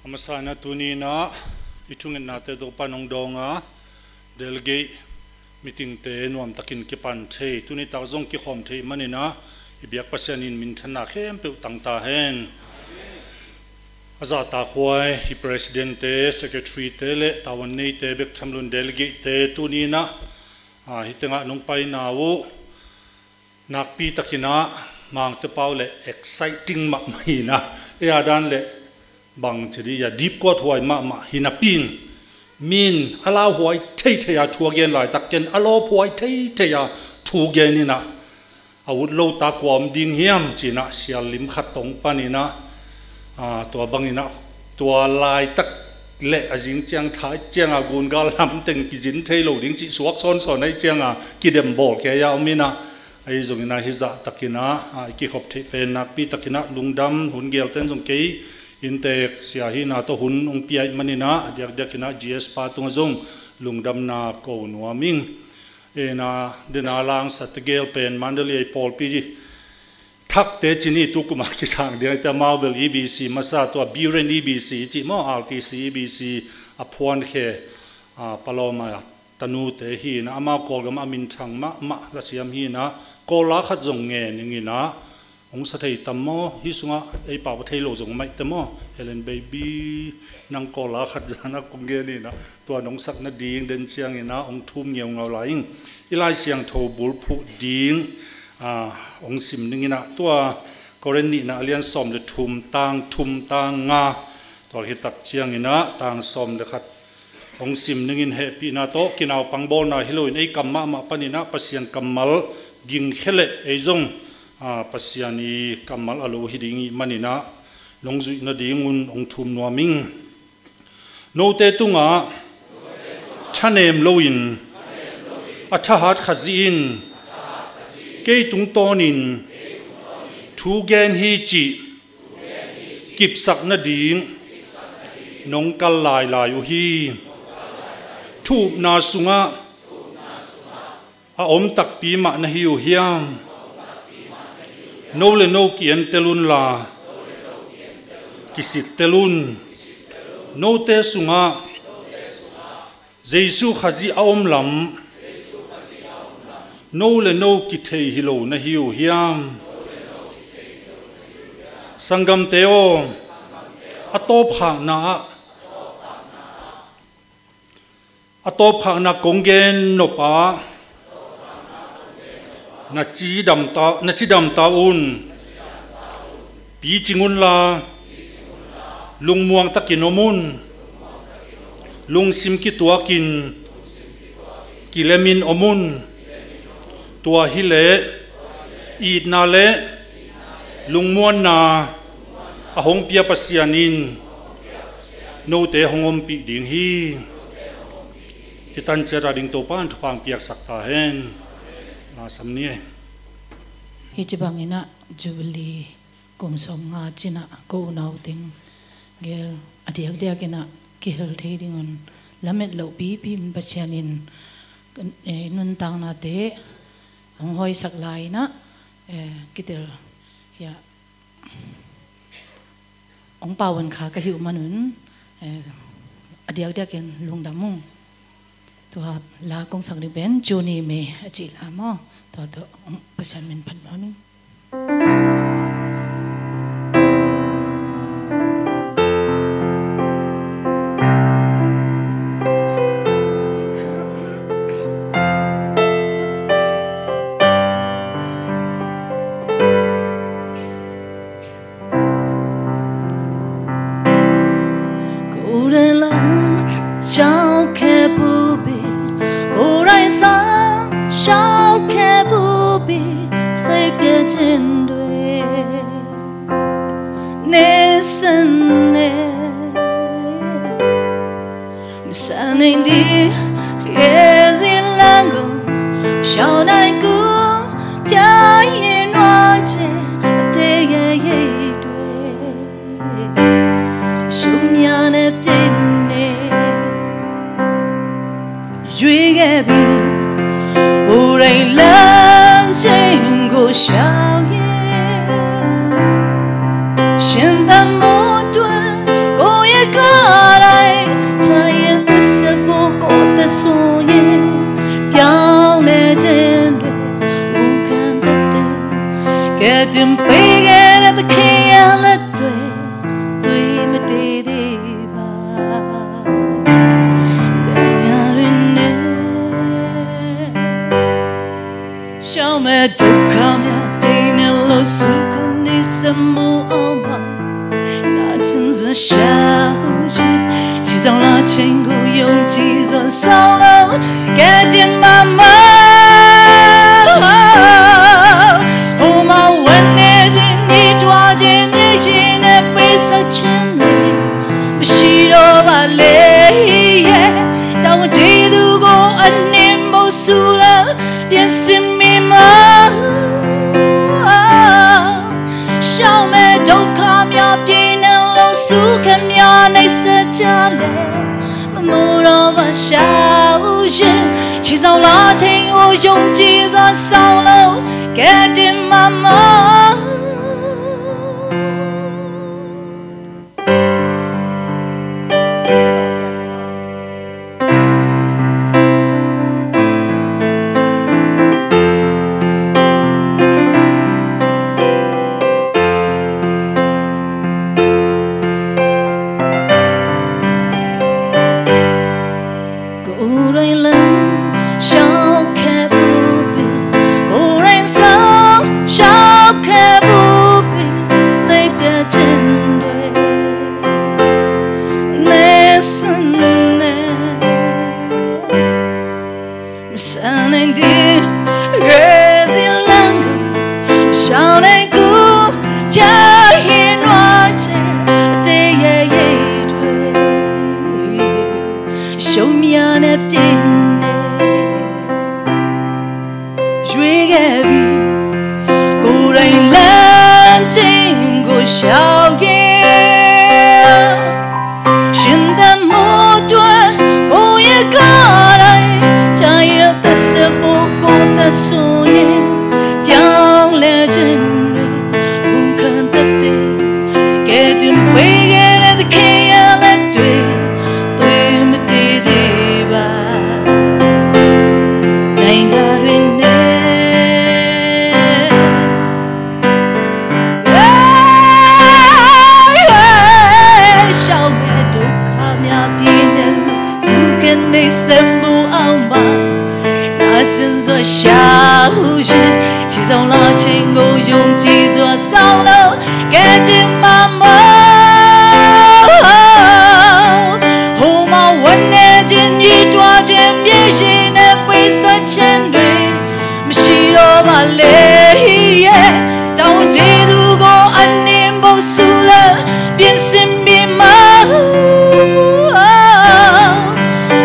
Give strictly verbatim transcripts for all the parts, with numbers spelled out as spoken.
A masa in ah tuni in ah i thungetnate Topa'n hong dawng a, delegate meetingte nuamtakin kipan thei, tuni tak zong kikhawm thei manin ah i biak Pasian in minthanna khempeuh tang ta hen. A zahtakhuai i presidentte, secretaryte le tavuan neite bek tham loin delegatete tuni in ah, a, hih tengah nong paina uh nakpi takin ah Mangte pau le exciting mahmah hi in ah, ei a dan le bang ci dih, a dipkuat huai mahmah hi napi in, mi in a lauhuai theithei a thu a gen laitak ken a lawphuai theithei a thu gen in ah, a ut lo ta kua om ding hiam ci in ah sial lim khat tawh hong pan in ah, a, tua bang in ah tua laitak le a zing ciang thai ciang a gungal lam teng kizin thei lo ding cih suak sawnsawn ahih ciang a kidem bawl kei a om in ah, ahi zongin ah hih zahtakin ah, a, i kikhop theih pen nakpi takin ah lungdam. Hun gelte'n zong kei inntek sia hihna tawh hun hong pia ahih manin ah a diakdiakin ah G S pa tungah zong lungdamna ko nuam ing. Ei in ah, den a langsa tegel pen Mandalay pawlpi thakte ci ni, tu kum a kisang ding ahih teh amau bel E B C masa, tua Biren E B C cih maw, R T C E B C a phuan khe, a, palawm a tanute hi in ah, amau Kawlgam a minthang mahmah lasiam hi in ah, Kawl la khat zong ngen ing in ah, hong sa thei tam maw? Hih sungah ei pau a thei lo zong om ahih teh maw? Helen Baby, nang Kawl la khat zan a kong gen in ah, tua nong sak nading den ciangin ah hong thum ngeungau lai ing. I Lai Siangtho bulphuh ding, a, hong sim ning in ah, tua Korin nihna a lian sawm le thum, tang thum, tang nga, tua hi tak ciangin ah tang sawm le khat hong sim ning in, hehpihna tawh kinaupang bawlna hi loin ei kam mahmah panin ah Pasian kammal gingkhia leh ei zong, a, Pasian i kammal a lo hi ding ih manin ah nong zuih nadingun hong thum nuam ing. Note tungah thanem loin a thahat Khazih in kei tungtawnin thu gen hi cih kipsak nading nong kal lailai uh hi. Thu upna sungah a om takpi mah na hi uh hiam? No le no ki-entel unla, kisittel un. Note sungah Jesu Khazih a om lam no le no kithei hi lo na hi uh hiam? Sanggamte aw, a tawpkhakna ah, a tawpkhakna kong gen nop a na cidam ta, na cidam ta un. Picing unla, lungmuang takin om un. Lungsim kituakin kilemin om un. Tua hileh itna le lungmuanna a hong pia Pasian in note hong ompih ding hi. Hih tan ciat a ding Topa'n thupha hong piaksak ta hen. La sam ni. Hih ci bangin ah Jubilee kum sawmnga cin ah ko unau teng gel a diakdiakin ah kihel thei dingun lamet loh pipi in Pasian in, eh, nuntaknate hong hoihsak lai in ah, eh, kitel hiah hong pau un kha ka hi uh manun, eh, a diakdiakin lungdam ung. Tua la kong sak ding pen Junie May a cih la maw? Tua tawh Pasian min phat nuam ing. Ko raih lam ရှောင်ခဲ့ဖူးပြီ၊ ကိုယ်တိုင်ဆောင်ရှောင်ခဲ့ဖူးပြီ၊ စိတ်ပျက်ခြင်းတွေ နေစင်နေ မဆန်နိုင်ဒီရေစီလမ်းကို ရှောင်နိုင်ကူ ကြာရင်နွားချေအသေးရဲ့ရိတ်တွေ ရှုံးများနဲ့ပြည့်နေ ရွေးခဲ့ပြီး ကိုယ်တိုင်လမ်းချိန်ကိုရှောင်ရင် ရှင်သန်မှုအတွက် ကိုယ့်ရဲ့က小心，起早拉牵狗，用计算少了，给点妈妈。哦，妈，我那是你多点，你今天被杀千人，不是我把累耶，当我嫉妒过，恩典不输了，变心迷茫。 ရှောင်မဲ့ဒုက္ခများ ပြည်နှလုံးစုခင်များ နှိပ်စက်ကြလဲ မမို့တော့ပါ ရှောင်ရင် ခြေဆောင်လာချိန်ကို ယုံကြည်စွာ ဆောင်လို့ ကယ်တင်မှာမို့။ ကိုယ်တိုင်လမ်းလျှောက်ခဲ့ဖူးပြီ။ ကိုယ်တိုင်ဆုံးရှုံးခဲ့ဖူးပြီ။ စိတ်ပျက်ခြင်းတွေ နဲ့ဆင်နေ မဆန်နိုင်သေး ရဲစည်းလမ်းကို ရှောင်နိုင်ကူ ချာရင်နွားချေ အတေးရဲရဲတွေ ရှုံးများနဲ့ပြည့်နေ ရွေးခဲ့ပြီ ကိုယ်တိုင်လမ်းချိန်ကို ရှောင်ရင် ရှင်သန်မှုအတွက် ကိုယ့်ရဲ့ကားတိုင်း တိုင်းရသက်စစ်ဖို့ ကိုယ့်သက်ဆိုရင် ပြောင်းလဲခြင်းတွေ ဝန်ခံသက်သေ ကယ်တင်ပေးခဲ့တဲ့ သခင်ရဲ့လက်တွေ သွေးမတည်သေးပါ နိုင်ငံတွေနဲ့ ရှောင်မဲ့ဒုက္ခများ ပြည်နယ်စုကနေ့စက်မှုအောင်ပါ နာကျင်စွာရှောင်ရင် ခြေဆောင်လာချိန်ကို ယုံကြည်စွာဆောင်လို့ ကယ်တင်မှာမို့။ ဟိုမှာဝမ်းနည်းခြင်း၊ ညည်းတွားခြင်း၊ မြေကြီးနဲ့ပိတ်ဆို့ခြင်းတွေ မရှိတော့ပါလေရဲ့။ တောင်းကျေးဇူးကို အနှင်းပုံစူလ ပြင်ဆင်ပြီးမှ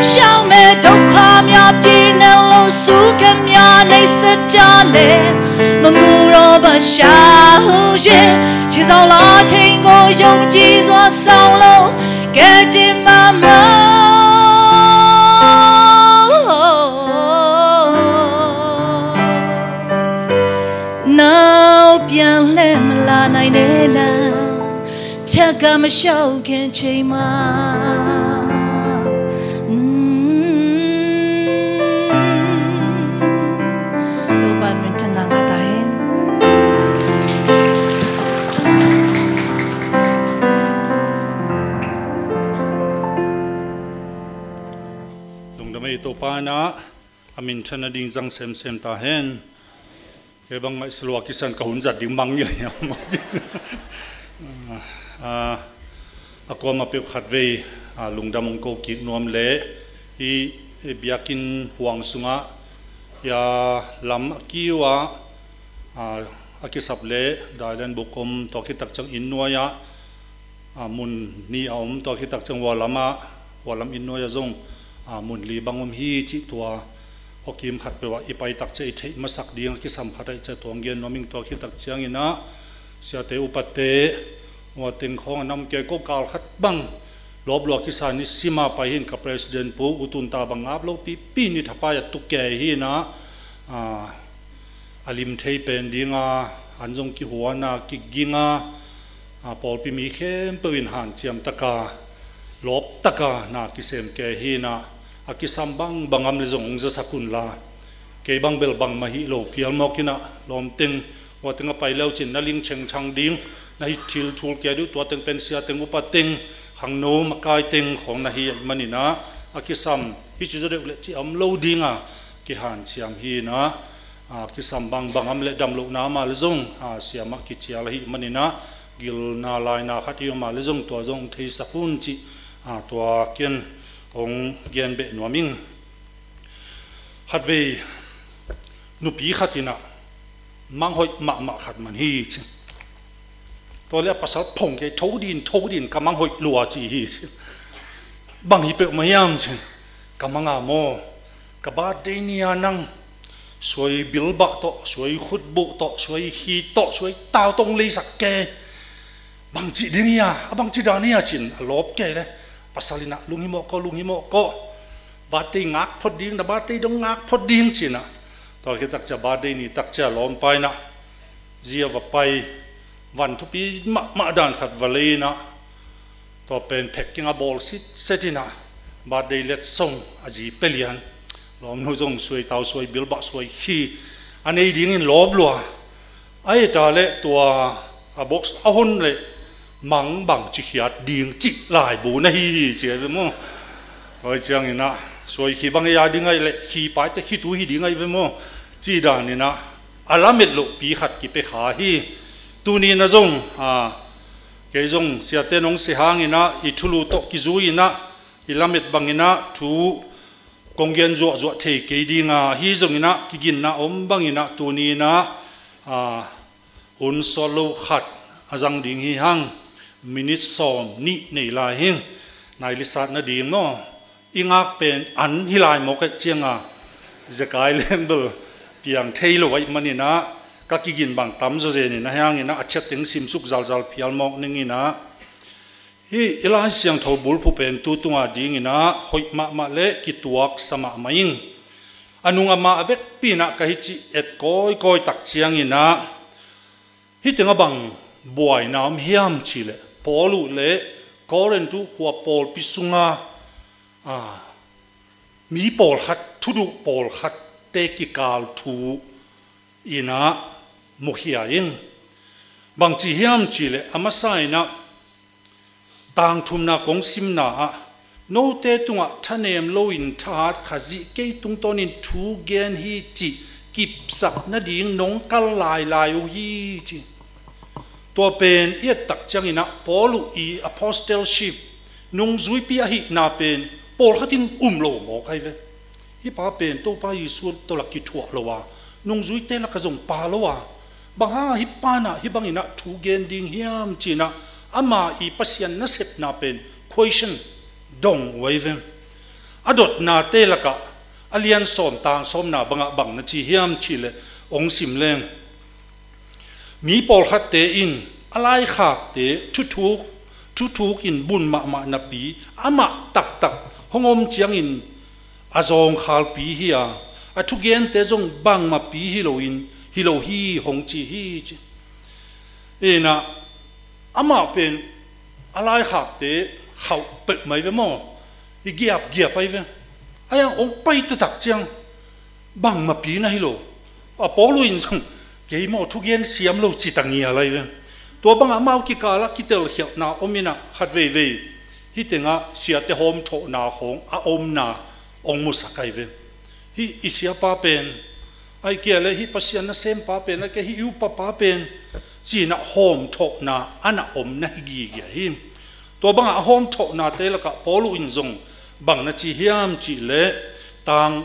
ရှောင်မဲ့ဒုက္ခများ ပြည်နှလုံးစုခင်များ နှိပ်စက်ကြလဲ မမို့တော့ပါ ရှောင်ရင် ခြေဆောင်လာချိန်ကို ယုံကြည်စွာဆောင်လို့ ကယ်တင်မှာမို့။ နောက်ပြန်လှည့်မလာနိုင်တဲ့လမ်း ထပ်ကမလျှောက်ခင်ချိန်မှာ Topa min thang ngah ta hen. Lungdam ei, Topa in a minthanna ding zang semsem ta hen. Kei bang ngaihsa lua kisan ka hun zat ding mang ngil hiam? A, a kuamah peuh khatvei, a, lungdam hong ko kik nuam leh hih biakinn huang sungah, hia lam a kiu ah, a, a kisap leh dailen bukom tua khit tak ciang inn nuai ah, a, mun nih a om, tua khit tak ciang hua lam ah, hua lam inn nuai ah zong, a, mun li bang om hi cih tua khuakim khat peuh ah i pai tak ciang i theih masak ding a kisam khat ahih ciang tua hong gen nuam ing. Tua khit tak ciangin a siate upate hua teng khawng a nam kei ko kal khat bang lawp lua kisa ni sim a pai hi in ka president Pu U Tun ta bang ngap lo pipi ni thapai a tu kei hi in a, a, a lim thei pen ding a, an zong kihuan a, kiging a, a, pawlpi mi khempeuh in hanciam tak a, lawp tak a na kisem kei hi in a, a kisam bangbang om leh zong hong zasak un la. Kei bang bel bangmah hi lo phial mawk in a, lawmteng hua teng a pai leu cin na ling chengchang ding, na hi thil thul kia deuh tua teng pen sia teng, upa teng, khangno makai teng khawng na hi ahih manin a, a kisam hi ci zaw deuh leh ci a om lo ding a kihanciam hi in a, a, kisam bangbang om leh damlohna mah leh zong, a, siam ah kicial ahih manin a, gilna laina khat i om a le zong tua zong theisak un cih, a, tua ken kong gen beh nuam ing. Khatvei nupi khat in ah manghoih mahmah khat man hi ci. Tua le a pasal phong kei, tho din, tho din, ka manghoih lua ci hi ci. Bang hi peuhmah hiam ci. Ka manga maw, ka birthday ni-a nang suai bilbah tawh, suai khutbuh tawh, suai khit tawh, suai tau tawh hong leisak kei. Bangci ding hi a, a bangci dan hi a ci-in a lawp kei le. Pasal in ah lunghimawh ko, lunghimawh ko. Birthday ngak phot ding, na birthday dong ngak phot ding ci-in ah. Tua khit takcia birthday ni takcia lawmpa in ah zi a va pai, van thupi mahmah dan khat va lei in ah, tua pen phek keng a bawl sitset in ah, birthday letsong a zi pia lian. Lawmnu zong suai tau, suai bilbah, suai khi a nei dingin lawp lua. A hita le tua a box a hon le mang bangci khiat ding cih laibu na hi hi ci a ve maw. Tua ciangin ah suai khi bang ei a ding aih le khi paite khi tu hi ding aih ve maw. Cih danin ah a lamet lohpi khat kipia kha hi. Tuni-in ah zong, a, kei zong siate nong sia hangin ah i thulu tawh kizui in ah i lamet bangin ah thu kong gen zuahzuah thei kei ding a, ahi zongin ah kiginna om bangin ah tuni-in ah, a, hun sawt lo khat a zang ding hi hang. Minute sawm nih nei lai hing. Nai lisat nading maw, i ngak pen an hi lai mawk aih cianga, zekai leng bel piang thei lo ahih manin ah ka kigin bang tam zawzen in ah, ahi hangin ah a ciat teng simsuk zalzal phial mawk ning in ah. Hih i Lai Siangtho bulphuh pen tu tunga dingin ah hoih mahmah le kituaksa mahmah ing. A nung a ma a vekpi in ah ka hih cih et kawikawi tak ciangin ah, hih teng a bang buaina om hiam cih leh, Paul uh le Korin uh khua pawlpi sunga, a, mi pawlkhat, thuduh pawlkhatte kikal thu in ah mukhia ing. Bangci hiam cih leh, a masa in ah tang thumna kong simna ah, note tungah thanem loin thahat Khazih kei tungtawnin thu gen hi cih kipsak nading nong kal lailai uh hi ci. Tua pen i et tak ciangin ah Paul uh i apostleship, nungzuipi ahihna pen pawlkhat in um lo mawk ahi ve. Hih pa pen Topa Jesu tawh la kithuah lo a, nungzuite lakah zong pha lo a, bang hang a hih pa in ah hih bangin ah thu gen ding hiam ci-in ah ama i Pasian nasepna pen question dong uh ahi ve. A dotnate lakah a lian sawm tang sawmna bangah bang na ci hiam cih leh, hong sim leng, mi pawlkhatte in a laikhakte thuthuk, thuthuk in bun mahmah napi, amah taktak hong om ciangin a zawngkhalpi hi a, a thugente zong bangmahpi hi loin, hi lo hi hong ci hi ci. In ah, amah pen a laikhakte khauh peuhmah hi ve maw. I giapgiap ahi ve. Ahi hang hong pai taktak ciang bangmahpi na hi lo. A Paul uh in zong kei maw thugen siam lo ci ta ngial ahi ve. Tua bangah amau kikalah kitelkhialhna om in ah khat veivei hih tengah siate hawmthawhna khawng a omna hong musak ahi ve. Hih i siapa pen, ahih kei leh hih Pasian nasempa pen, ahih kei leh hih i upapa pen, ci-in ah hawmthawhna a na om na hi gige hi. Tua bangah a hawmthawhnate lakah Paul uh in zong bang na ci hiam cih leh, tang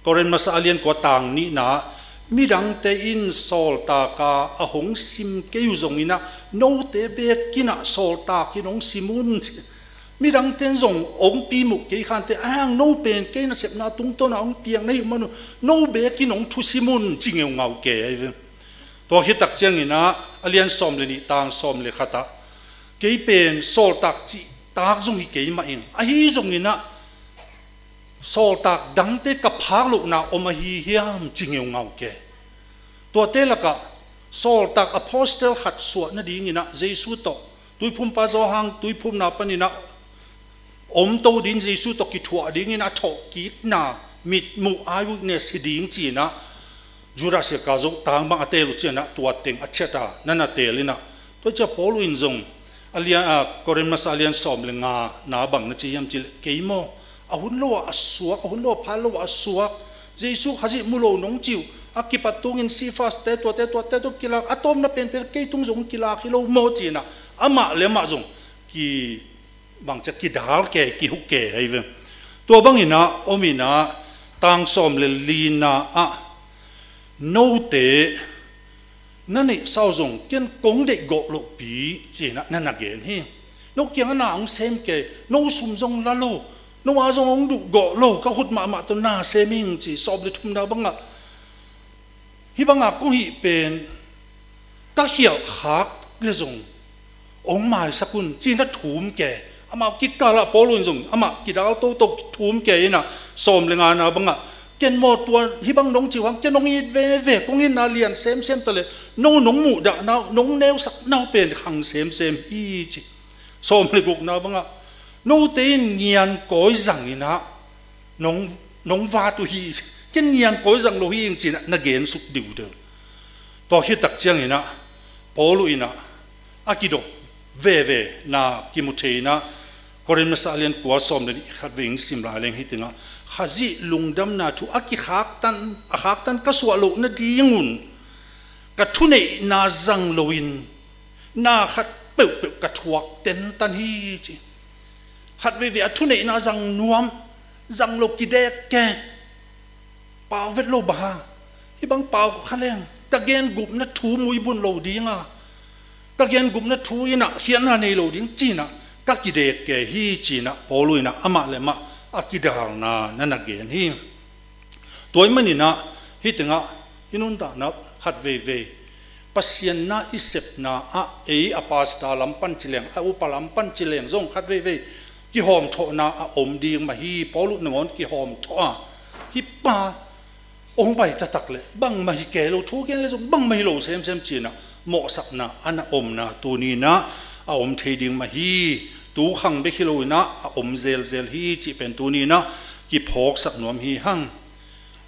Korin masa a lian kua tang nihna, midangte in sawltak a a hong sim kei uh zongin ah, note beek in ah sawltak in hong sim un ci. Midangte in zong hong pi muh kei khante, ahi hang no pen kei nasepna tungtawn ah hong piang na hih uh man un, no beek in hong thusim un ci ngeungau kei ahi ve. Tua khit tak ciangin ah, a lian sawm le nih tang sawm le khat ah, kei pen sawltak cihtak zong hi kei mah ing, ahi zongin ah sawltak dangte ka phak lohna om ahi hiam ci ngeungau kei. Tuate lakah sawltak apostle khat suah nadingin ah Jesu tawh Tuiphumpa Johan tuiphumna panin ah omto ding, Jesu tawh kithuah dingin a thawhkikna mitmuh eyewitness hi ding ci-in ah, Judas Iskariot tang bang a teel uh ciangin ah tua teng a ciat a na na teel in ah, tua ciang Paul uh in zong a lian, a, Korin masa a lian sawm le nga na bang na ci hiam cih leh, kei maw a hun lo ah a suak, a hun lo ah phat lo ah a suak, Jesu Khazih mu lo nong ci uh, A kipat tungin Cephas te tuate tuate tawh kilak, a tawpna penpen kei tung zong kilak hi lo maw ci-in ah, amah le amah zong ki bangci a kidal ke, kihuk ke ahi ve. Tua bangin ah om in ah, tang sawm le lina ah, note na neihsa uh zong ken kong deih gawh lohpi ci-in ah na na gen hi. No kiangah na hong sem kei, no sum zong la lo, no a zong hong duh gawh lo, ka khut mahmah tawh na sem ing ci. Sawm le thumna bangah, hih bangah kong hih pen ka khialh khak le zong hong maisak un ci-in a thum ke. Amah kikal ah Paul in zong amah kidal toto thum ke in ah, sawm le ngana bangah, ken maw tua hih bang nong ci uh hang, ken nong it veve, kong itna lian semsem ta leh, no nong muhdahna uh, nong neusakna uh pen khang semsem hi ci. Sawm le gukna bangah, note in ngian kawi zang in ah nong, nong vat uh hi, ken ngian kawi zang lo hi ing ci-in ah na gen suk diudeu. Tua khit tak ciangin ah Paul in ah a kidop veve na kimu thei in ah, Korin masa lian kua sawm le nih khat vei sim lai leng hih tengah, Khazih lungdamna thu a kikhaktan, a khaktan ka suah loh nadingun ka thuneihna zang loin na khat peuhpeuh ka thuak tentan hi ci. Khat veivei a thuneihna zang nuam, zang lo kidek ke. Pau vet lo bang hang, hih bang pau kha leng ka gen gupna thu muibun lo ding a, ka gen gupna thu in ah khiatna nei lo ding ci-in ah ka kidek ke hi ci-in ah Paul in ah amah le amah a kidalna na na gen hi. Tua ahih manin ah hih tengah i nuntakna khat veivei Pasian na i sepna ah ei a pastor lam pan ci leng, a upa lam pan ci leng zong khat veivei kihawmthawhna a om ding mah hi. Paul nangawn kihawmthawh a, hih pa hong pai taktak leh bangmah hi kei lo, thu gen le zong bangmah hi lo semsem ci-in ah mawhsakna a na omna tuni-in ah a om thei ding mah hi. Tu khang bek hi lo-in ah a om zelzel hi cih pen tuni-in ah kiphawksak nuam hi hang.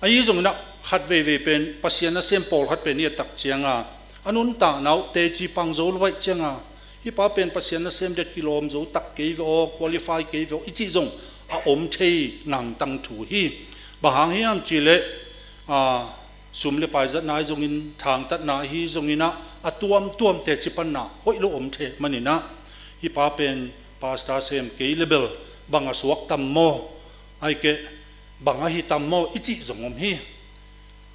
Ahi zongin ah khat veivei pen Pasian nasem pawlkhat pen i et tak ciangin a nuntakna uh teci pang zo lo ahih ciangin, hih pa pen Pasian nasem ding kilawm zo tak kei ve aw, qualify kei ve aw i cih zong a om thei nangtang thu hi. Bang hang hiam cih leh, a, sum le pai zatna ahi zongin, thangtatna ahi zongin ah a tuamtuam teci panna hoih lo om thei manin ah, hih pa pen pastor sem kei leh bel bang a suak tam maw, ahih kei leh bang ahi tam maw i cih zong om hi.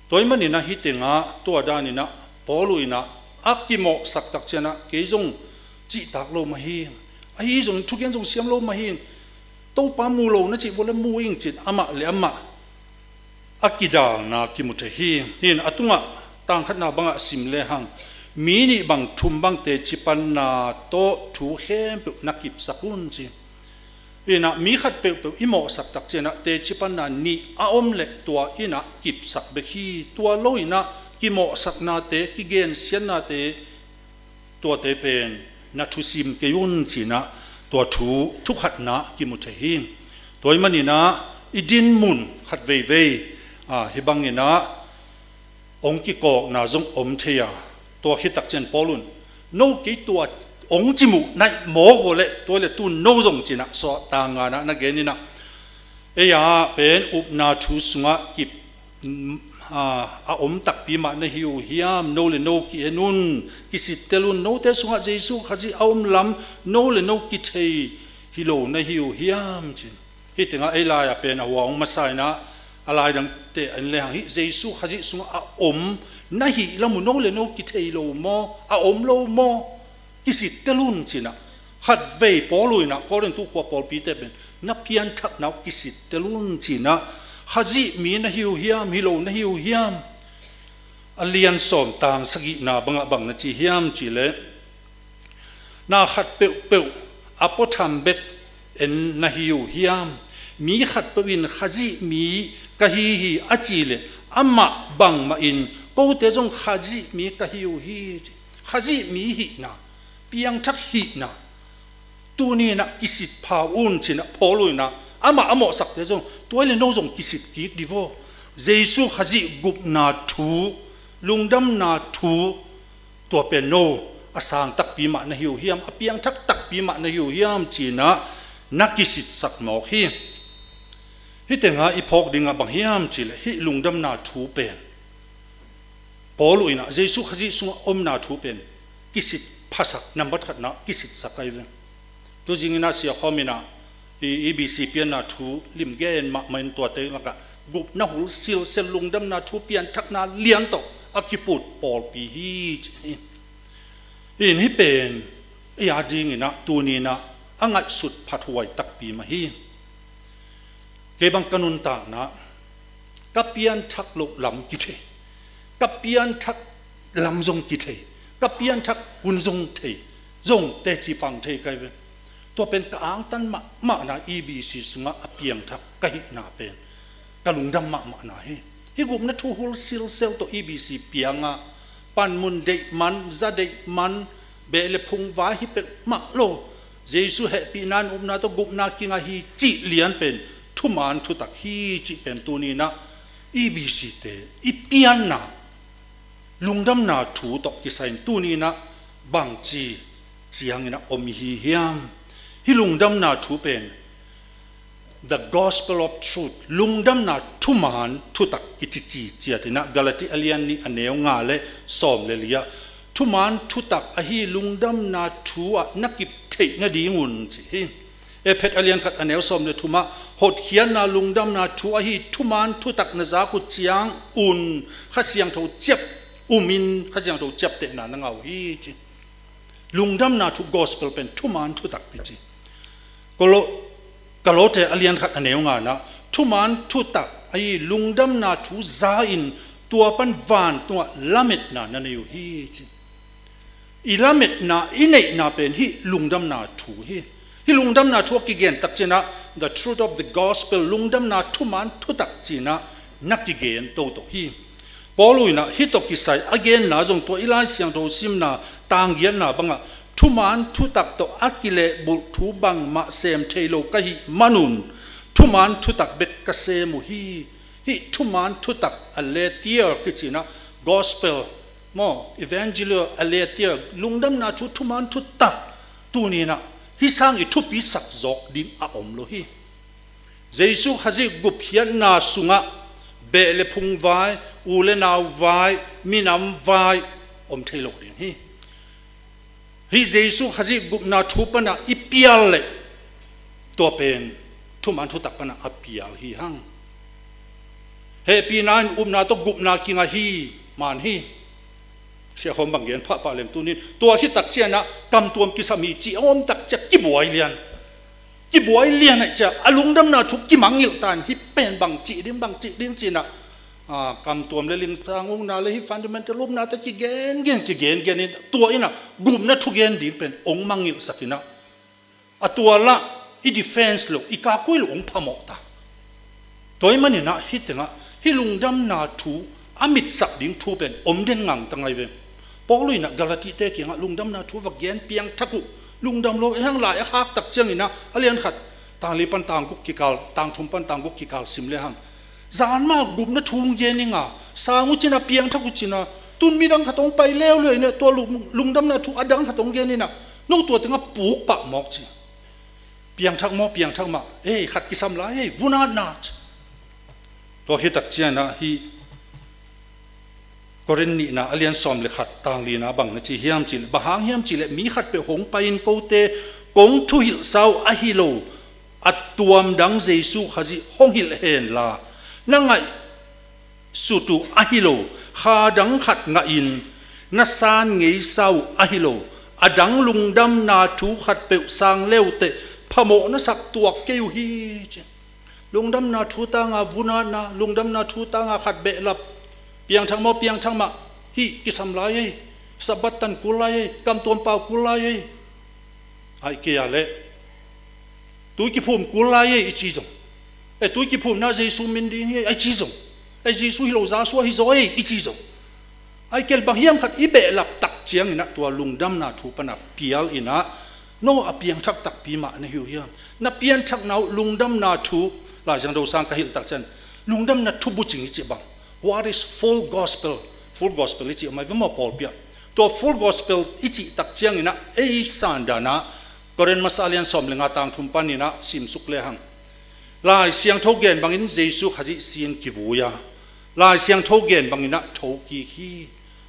Tua ahih manin ah hih tengah tua danin ah Paul in ah a kimawhsak tak ciangin ah kei zong cihtak lo mah hi. Ahi zongin thugen zong siam lo mah hi. Topa mu lo na cih uh leh mu ing ci-in amah le amah a kidalna kimu thei hi. Hih in a tungah tang khatna bangah sim lehang, mi nih bang thum bang teci panna tawh thu khempeuh na kipsak un ci. Hih in ah mi khat peuhpeuh i mawhsak tak ciangin ah teci panna nih a om leh tua in ah kipsak bek hi. Tua lo-in ah kimawhsaknate, kigensiatnate, tuate pen na thusim kei un ci-in ah tua thu thukhatna kimu thei hi. Tua ahih manin ah i dinmun khat veivei, a, hih bangin ah hong kikawkna zong om thei a, tua khit tak ciang Paul in, no kei tua hong cimawh naih mawk uh leh, tua leh tu no zong ci-in ah sawt tang ngan ah na gen in ah, ei a pen upna thu sungah kip, a, a om takpi mah na hi uh hiam, no le no ki-en un, kisittel un, note sungah Jesu Khazih a om lam no le no kithei hi lo na hi uh hiam ci-in. Hih tengah ei lai-ah pen a hua hong masa in ah, a lai dangte en lehang hih Jesu Khazih sungah a om na hih lam uh no le no kithei lo maw, a om lo maw, kisittel un ci-in ah. Khat vei Paul in ah Korinth khua pawlpite pen na pianthakna uh kisittel un ci-in ah, Khazih mi na hi uh hiam, hi lo na hi uh hiam. A lian sawm tang sagihna bangah bang na ci hiam cih leh, na khat peuhpeuh a puatham bek en na hi uh hiam? Mi khat peuh in Khazih mi ka hi hi a cih leh amah bangmah in kote zong Khazih mi ka hi uh hi ci. Khazih mi hihna, piangthak hihna, tuni-in ah kisit pha un ci-in ah Paul in ah amah a mawhsakte zong tua leh no zong kisit kik dih vo. Jesu Khazih gupna thu, lungdamna thu, tua pen no a sang takpi mah na hi uh hiam, a piangthak takpi mah na hi uh hiam ci-in ah na kisitsak mawk hi. Hih tengah i phawk dingah bang hiam cih leh hih lungdamna thu pen Paul uh inah Jesu Khazih sungah omna thu pen kisit phasak, nambat khatna kisitsak ahi ve. Tuzing inah siakhawm inah i EBC pianna thu limgen mahmah in tuate lakah gupna hul silsel, lungdamna thu pianthakna lian tawh a kiput pawlpi hi ci hi. In hih pen ei a dinginah tuninah a ngaihsut phathuai takpi mah hi. Kei bang ka nuntakna, ka pianthak loh lam kithei, ka pianthak lam zong kithei, ka pianthak hun zong thei, zong teci pang thei kai ve. Tua pen ka angtan mahmahna EBC sungah a piangthak ka hihna pen ka lungdam mahmahna hi. Hih gupna thu hul silsel tawh EBC pianga panmun deih man, za deih man, beh le phung vai hi peuhmah lo. Jesu hehpihna in upna tawh gupna kinga hi cih lian pen thuman thutak hi cih pen tuninah EBC te i pianna lungdamna thu tawh kisai in tuninah bangci cianginah om i hi hiam? Hih lungdamna thu pen the gospel of truth, lungdamna thuman thutak i cici ciatinah Galati a lian nih a neu nga le sawm le li ah thuman thutak ahi lungdamna thu ah na kip theih nadingun ci hi. Ephet a lian khat a neu sawm le thumah hotkhiatna lungdamna thu ahi thuman thutak na zak uh ciangun Kha Siangtho ciap umin Kha Siangtho ciaptehna na ngah uh hi ci. Lungdamna thu gospel pen thuman thutak kici. Kolo-, Kalote a lian khat a neu nganah thuman thutak ahi lungdamna thu za in tua pan vantungah lametna na nei uh hi ci. I lametna, i neihna pen hih lungdamna thu hi. Hih lungdamna thu a kigen tak cinah the truth of the gospel, lungdamna thuman thutak cinah na kigen toto hi. Paul uh inah hih tawh kisai a genna zong tua i Lai Siangtho simna tanggiatna bangah thuman thutak tawh a kilehbulh thu bangmah sem thei lo ka hih manun thuman thutak bek ka sem uh hi. Hih thuman thutak, aletheia kicinah gospel maw, evangelio aletheia, lungdamna thu thuman thutak tuninah hih sang i thupisak zawk ding a om lo hi. Jesu Khazih gupkhiatna sungah beh le phung vai, u le nau vai, minam vai om thei lo ding hi. Hih Jesu Khazih gupna thu panah i pial leh tua pen thuman thutak panah a pial hi hang. Hehpihna in upna tawh gupna kinga hi man hi. Siakhawm bang gen phahpah leng tunin tua hi tak cianah kamtuam kisam hi ci a om tak ciah kibuai lian. Kibuai lian aih ciah a lungdamna thu kimangngilh tan, hih pen bang cih ding, bang cih ding cinah, a, kamtuam le lingsang ukna le hih fundamental upna te kigengen kigengen in tua inah gupna thugen ding pen ong mangngilhsak inah a tua lah i defense lo, i kakui lo ong phamawh ta. Tua ahih maninah hih tengah hih lungdamna thu a mitsak ding thu pen om den ngang ta ngai ve. Paul inah Galatite kiangah lungdamna thu va gen piangthak uh, lungdam lo ei hang lai a khak tak cianginah a lian khat tangli pan tangguk kikal, tangthum pan tangguk kikal sim le hang. Zan mah gupna thu hong gen inga, sang uh cina, piangthak uh cina, tun midang khat hong pai leuleu inah tua lung-, lungdamna thu a dang khat hong gen inah no tua tengah puk pah mawk ci. Piangthak maw, piangthak mah, ei, khat kisam lai ei, vunatna ci. Tua hi tak cianah hih Korin nihna a lian sawm le khat tanglina bang na ci hiam cihleh, bang hang hiam cihleh mi khat peuh hong pai-in kote kong thuhilhsa uh ahi lo, a tuamdang Jesu Khazih hong hilh henla, na ngaihsut uh ahi lo, kha dang khat ngahin na san ngeisa uh ahi lo, a dang lungdamna thu khat peuh sang leuteh phamawh na sak tuak kei uh hi ci. Lungdamna thu tanga vunatna, lungdamna thu tanga khat behlap, piangthak maw, piangthak mah, hih kisam lai ei, Sabbath tan kul lai ei, kamtuam pau kul lai ei. Ahih kei a leh tui kiphum kul lai ei i ci zong, ei, tui kiphumna Jesu min ding hi ei i ci zong, ei, Jesu hi lo Zasua hi zaw ei i ci zong, ahih kei leh bang hiam khat i behlap tak cianginah tua lungdamna thu pana pial inah no a piangthak takpi mah na hi uh hiam? Na pianthakna uh lungdamna thu, Lai Siangtho sang ka hilh tak ciang lungdamna thu bucing i cih bang, what is full gospel? Full gospel i cih mai va maw pawlpi ah. Tua full gospel i cih tak cianginah ei sandanah Korin masa a lian sawm le nga tang thum paninah simsuk le hang. Lai Siangtho gen bangin Jesu Khazih sin kivui a, Lai Siangtho gen banginah thokik hi.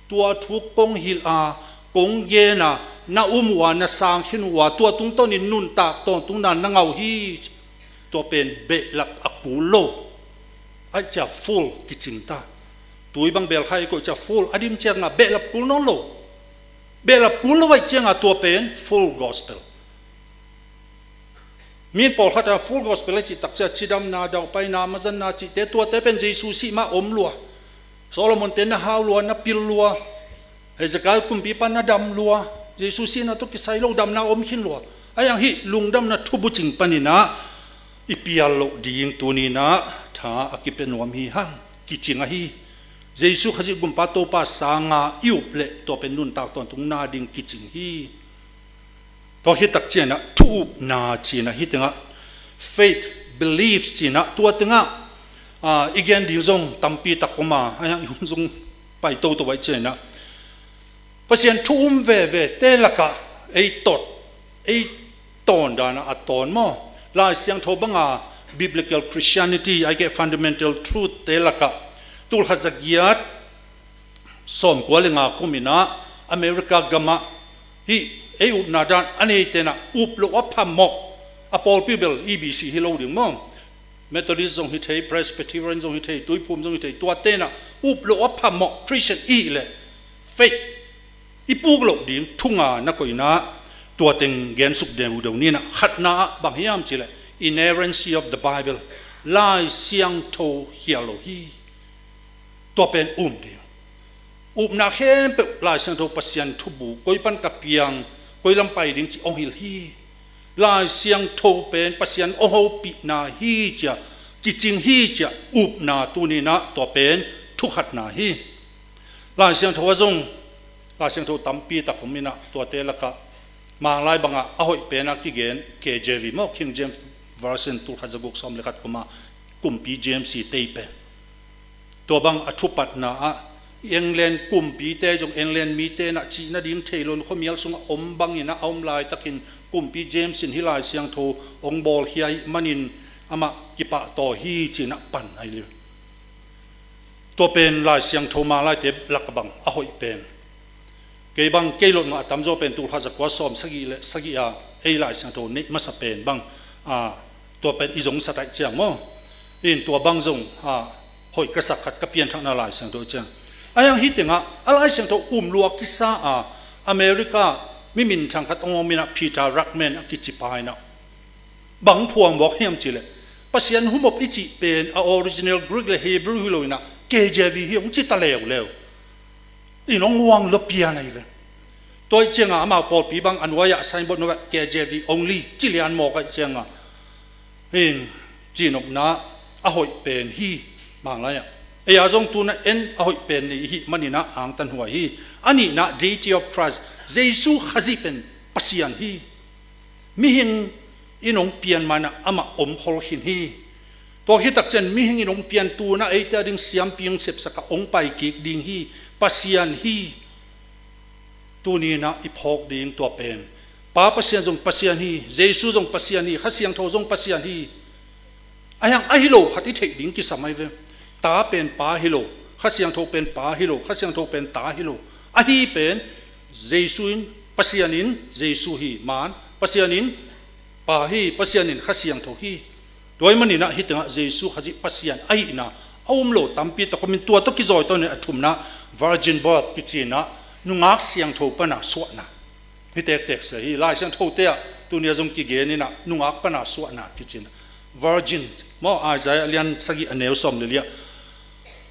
Tua thu kong hilh a, kong gen a, na um uh a, na sang khin uh a, tua tungtawnin nuntak tawntungna na ngah uh hi. Tua pen behlap a kul lo. Ahih ciang full kicing ta. Tui bang bel kha i koih ciang full a dim ciangin behlap kul nawn lo. Behlap kul lo ahih ciangin tua pen full gospel. Mi pawlkhat a full gospel a cih takciang cidamna, dauhpaina, mazanna cihte, tuate pen Jesu sih mah om lua. Solomon te na hau lua, na pil lua. Hezekiah kumpipa na dam lua. Jesu sihna tawh kisai lo damna om khin lua. Ahih hang hih lungdamna thubucing panin ah i pial loh ding tuni-in ah tha a kipia nuam hi hang. Kicing ahi. Jesu Khazih Gumpa Topa sangin i up leh tua pen nuntak tawntungna ding kicing hi. Tua hi tak ciangin ah thu upna ci-in ah hih tengah faith, belief ci-in ah tua tengah, ah, i gen ding zong tampi tak om a, ahih hang i hun zong pai toto ahih ciangin ah Pasian thu um veve te lakah ei tot, ei tawn dan ah a tawn maw? Lai Siangtho banga biblical Christianity, ahih keh fundamental truth te lakah tul khat za giat sawmkua le nga kumin ah America gamah hih ei upna dan a neite in ah up loh a phamawh, a pawlpi bel E B C hi lo ding maw? Methodist zong hi thei, Presbyterian zong hi thei, Tuiphum zong hi thei, tuate in ah up loh a phamawh Christian i hih leh faith i puk loh ding thu nga na koih in ah tua teng gensuk deuhdeuh ni in ah, khatna ah bang hiam cih leh inerrancy of the Bible, Lai Siangtho khial lo hi. Tua pen um ding. Upna khempeuh Lai Siangtho Pasian thubu, koi pan ka piang, koi lam pai ding cih hong hilh hi. Lai Siangtho pen Pasian hong hopihna hi ci-a, kicing hi ci-a upna tuni-in ah tua pen thu khatna hi. Lai Siangtho ah zong, Lai Siangtho tampi tak om in ah tuate lakah Manglai bangah a hoih pen ah kigen K J V maw, King James Version, tul khat za guk sawm le khat kum a Kumpi James i tei pen. Tua bang a thupatna ah England kumpite zong, England mite in ah cih nading thei lo in khuamial sungah om bangin ah a om laitakin Kumpi James in hih Lai Siangtho hong bawlkhia ahih manin amah kipahtawi hi ci-in ah pan ahi leh. Tua pen Lai Siangtho Manglaite lak bang a hoih pen. Kei bang, kei lot mah a tamzaw pen tul khat za kua sawm sagih le sagih a ei Lai Siangtho neih masa pen bang, a, tua pen i zongsa ahih ciang maw? In tua bang zong, a, hoih ka sak khat ka pianthakna Lai Siangtho ciang. Ahih hang hih tengah a Lai Siangtho um lua kisa a America mi minthang khat hong om in ah Peter Ruckman a kici pa in ah bang phuang mawk hiam cih leh Pasian humop i cih pen a original Greek le Hebrew hi lo in ah K J V hi hong ci ta leuleu. In hong uang lua pian ahi ve. Tua ahih ciangin amau pawlpi bang a nuai-ah signboard nuai-ah K J V only ci lian mawk ahih ciangin, in, cihnopna a hoih pen hi Manglai-ah. Ei-a zong tu-in ah en a hoih pen nei i hih manin ah angtan huai hi. A nihna, deity of Christ, Jesu Khazih pen Pasian hi. Mihing in hong pian ma-in ah amah omkhol khin hi. Tua hi tak ciang mihing in hong pian, tu-in ah eite a ding siampi hong sepsak a hong pai kik ding hi. Pasian hi. Tuni-in ah i phawk ding tua pen, Pa Pasian zong Pasian hi, Jesu zong Pasian hi, Kha Siangtho zong Pasian hi. Ahih hang ahi lo khat i theih ding kisam ahi ve. Ta pen Pa hi lo, Kha Siangtho pen Pa hi lo, Kha Siangtho pen Ta hi lo. Ahi pen Jesu in, Pasian in Jesu hi, man, Pasian in Pa hi, Pasian in Kha Siangtho hi. Tua ahih manin ah hih tengah Jesu Khazih Pasian ahihna a um lo tampi tak om in, tua tawh kizawi tawh ni a thumna virgin birth kici-in ah nungak siangtho pana suahna. Hi tektek sia hi, Lai Siangtho te ah tuni a zong kigen in ah nungak pana suahna kici-in ah. Virgin, maw, Isaiah a lian sagih a neu sawm le li ah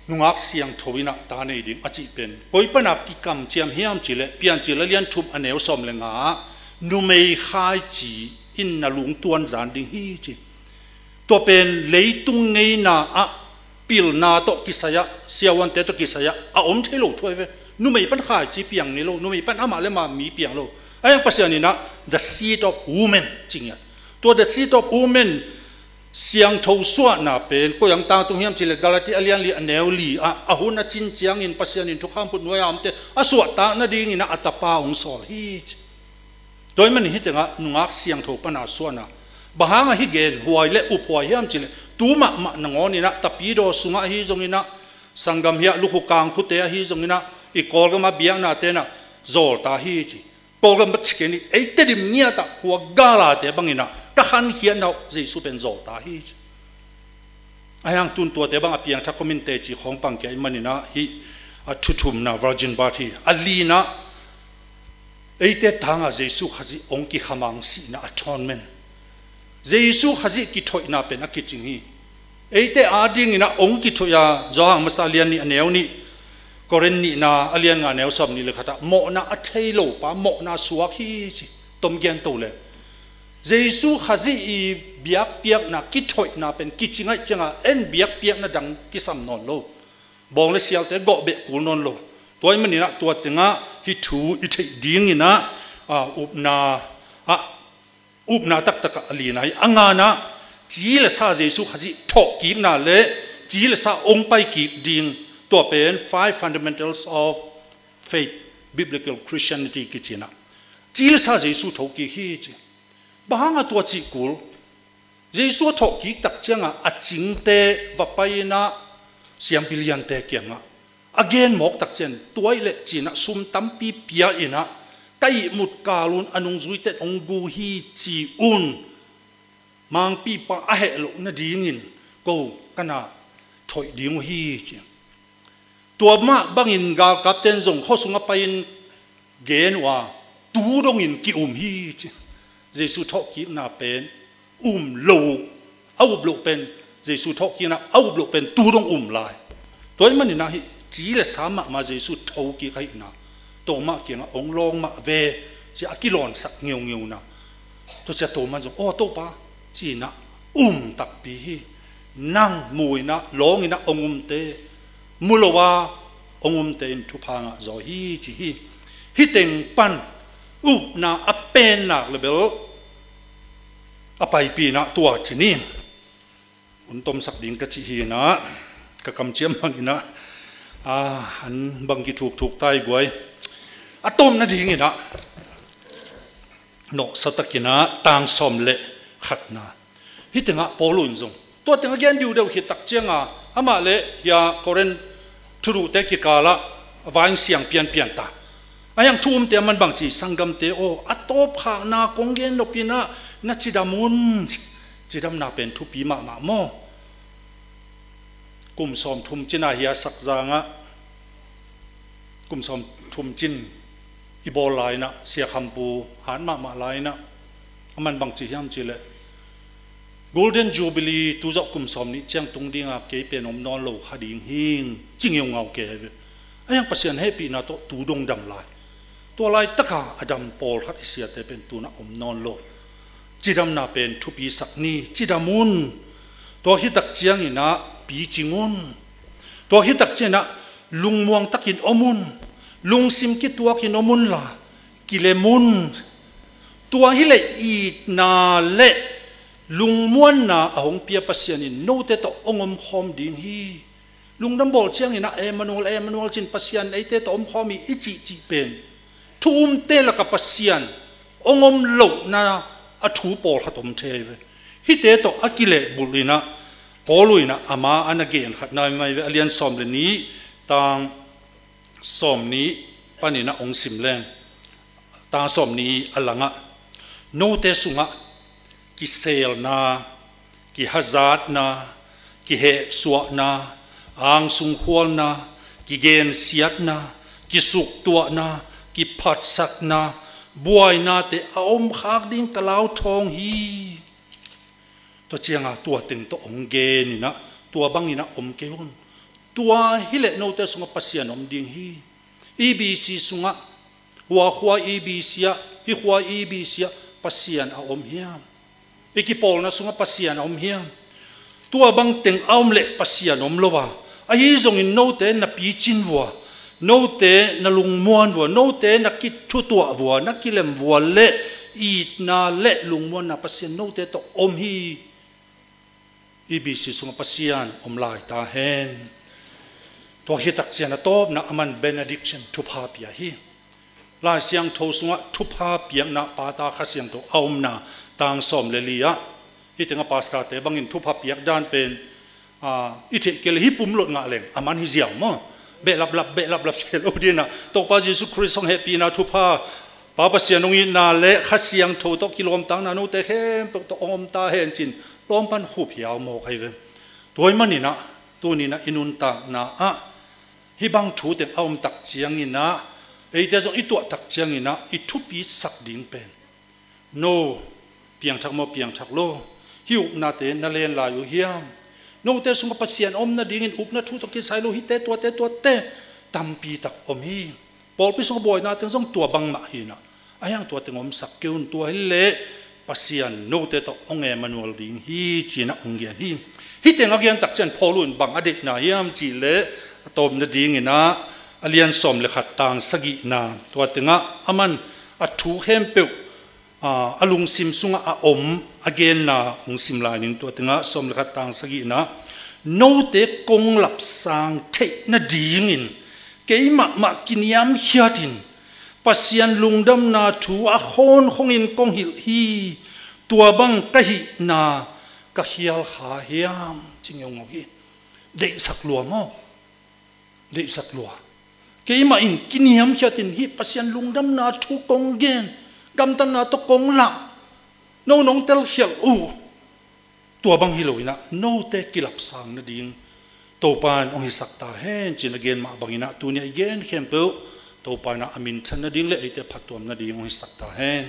nungak siangtho in ah ta nei ding a cih pen koi pana kikamciam hiam cih leh Piancil a lian thum a neu sawm le nga ah numei khaici in na lungtuan zan ding hi ci. Tua pen leitung ngeina ah pilna tawh kisai-ah, siavuante tawh kisai-ah a om thei lo thu ahi ve. Numei pan khaici piang ngei lo, numei pan amah le amah mi piang lo. Ahih hang Pasian in ah the seed of woman ci ngiat. Tua the seed of woman siangtho suahna pen koi hang tangtung hiam cih leh Galati a lian li a neu li ah a hun a cin ciangin Pasian in thukham phut nuai-a omte a suahtak nadingin ah a tapa hong sawl hi ci. Tua ahih manin hih tengah nungak siangtho pana suahna. Bang hangah hih gen huai le up huai hiam cih leh tu mahmah nangawn in ah Tapidaw sungah ahi zongin ah, sanggam hiah lukhu kangkhute ahi zongin ah, Kawlgam a biakna tenah zawlta hi ci. Kawlgam a chiken hi, ei Tedim ngiatah kua galate banginah ka khankhiatna uh Jesu pen zawlta hi ci. A hiang tun tuate bang a piangthak khawmin teci khawng pangkia i maninah hih a thuthumna virgin birth hi. A linah eite tangah Jesu Khazih hong kikhamang sihna atonement. Jesu Khazih kithoihna pen a kicing hi. Eite adinginah hong kithoih a, Johan masa lian nih a neu nih, Korin nihna a lian nga neu sawm nih le khatah mawhna a thei lo pa mawhna suak hi ci. Tom gen to le Jesu Khazih i biakpiakna kithoihna pen kicing aih ciangah en biakpiakna dang kisam nawn lo. Bawng le sialte gawh beh kul nawn lo. Tua i maninah tua tengah hih thu i theih dinginah a, upna ah upna taktakah a lina hi. A nganah ci le sa Jesu Khazih thawhkikna le ci le sa hong paikik ding, tua pen five fundamentals of faith, biblical Christianity kicinah ci le sa Jesu thokik hi ci. Bang hangah tua cih kul? Jesu a thawhkik tak ciangah a cingte va pai inah siampi liante kiangah a gen mawk tak ciang tua ih leh cinah sum tampi pia inah ka ihmut kalun a nungzuite hong gu hi ci un. Mangpipa a heh loh nadingin ko ka na thoih ding uh hi ci. Tua mah bangin galkapten zong khua sungah pai-in gen uh a, tu dongin ki-um hi ci. Jesu thawhkikna pen um lo uh. A up loh pen Jesu thawhkikna a up loh pen tu dong um lai. Tua ih maninah hih ci le sa mahmah Jesu thokik ahihna tua mah kiangah hong lawng mah ve ci a kilawnsak ngeungeuna. Tua cia tua man zong aw Topa cinah um takpi hi. Nang mu inah lawng inah hong umte mu lo a hong umte in thupha ngah zaw hi ci hi. Hih teng pan upna a pennak le bel a paipinah tua ci ni. Hun tomsak ding ka cih hinah ka kamciam banginah a, an bang kithukthuk tai guai. A tomna dinginah nawhsa takinah tang sawm le khatna. Hih tengah Paul in zong tua tengah gen diudeu khit tak cianga amah le hia Korin thuduhte kikalah a vain siang pianpian ta. A hiang thu umte a man bangci sanggamte aw a tawpkhakna kong gen nopinah na cidam un. Cidamna pen thupi mahmah maw? Kum sawm thum cina hia sakzangah kum sawm thum cin i bawl lainah siakhampu hat mahmah lainah a man bangci hiam cileh Golden Jubilee tuzawh kum sawm nih ciang tung dinga kei pen om nawn lo kha ding hing ci ngeungau kei ve. A hiang Pasian hehpihna tawh tu dong dam lai. Tua laitaka a dam pawlkhat i siate pen tunah om nawn lo. Cidamna pen thupisak ni cidam un. Tua hitak cianginah picing un. Tua hitak cianginah lungmuang takin om un. Lungsim kituakin om unla kilem un. Tua hileh itna le lungmuanna a hong pia Pasian in note tawh hong omkhawm ding hi. Lungdam bawl cianginah Emmanuel, Emmanuel cin Pasian eite tawh omkhawm hi i cihcih pen thu umte laka Pasian hong om lohna a thu pawlkhat om thei ve. Hihte tawh a kilehbulh inah Paul inah ama a na gen khat nai mai ve a lian sawm le nih tang sawm nih paninah hong sim leng. Tang sawm nih a langah note sungah kiselna, kihazatna, kihehsuahna, angsungkhualna, kigensiatna, kisuktuahna, kiphatsakna, buainate a omkhak ding ka lauthawng hi. Tua cianga tua teng tawh hong geninah tua banginah om kei un. Tua hileh note sungah Pasian om ding hi. E B C sungah hua khua E B C ah hih khua E B C ah Pasian a om hiam? I kipawlna sungah Pasian a om hiam? Tua bang teng a om leh Pasian om lo a ahi zongin note na picin vua, note na lungmuan vua, note na kithutuah vua, na kilem vua le itna le lungmuanna Pasian note tawh om hi. E B C sungah Pasian om lai ta hen. Tua hitak cian a tawpna a man benediction thupha pia hi. Lai Siangtho sungah thupha piakna pata Kha Siangtho a omna tang sawm le li ah hih tengah pastorte bangin thupha piak dan pen i theih kei le hih pumlot ngah leng a man hi ziau maw? behlaplap, behlaplap si lo dinah Topa Jesu Khrist hong hehpihna thupha, Pa Pasian hong itna le Kha Siangtho tawh kilawmtakna note khempeuh tawh hong om ta hen cin lawmpan khup hiau mawk ahi ve. Tua ahih maninah tuninah i nuntakna ah hih bang thu teng a om tak cianginah eite zong i tuah tak cianginah i thupi sak ding pen, no piangthak maw, piangthak lo, hih upnate na len lai uh hiam? Note sungah Pasian a om nadingin upna thu tawh kisai lo hihte tuate tuate tampi tak om hi. Pawlpi sungah buaina teng zong tua bangmah hinah, a hiang tua teng omsak kei un, tua hileh Pasian note tawh hong Emmanuel ding hi cinah hong gen hi. Hih teng a gen tak ciang Paul in bang a deihna hiam cihleh, a tawp nadinginah a lian sawm le khat tang sagihna, tua tengah aman a thu khempeuh a, a lungsim sungah a om a genna hong sim lai ning. Tua tengah sawm le khat tang sagihna, note kong lapsang theih nadingin keimahmah kiniamkhiatin Pasian lungdamna thu a khawnkhongin kong hilh hi. Tua bang ka hihna ka khial kha hiam? Ci ngeungau hi. Deihsak lua maw? Deihsak lua. Keimah in kiniamkhiatin hih Pasian lungdamna thu kong gen, gamtatna tawh kong lah, no nong telkhialh uh. Tua bang hi loinah note kilapsang nading Topa in hong hisak ta hen cin a gen mah banginah tuni a i gen khempeuh Topa inah a minthan nading le eite phattuam nading hong hisak ta hen.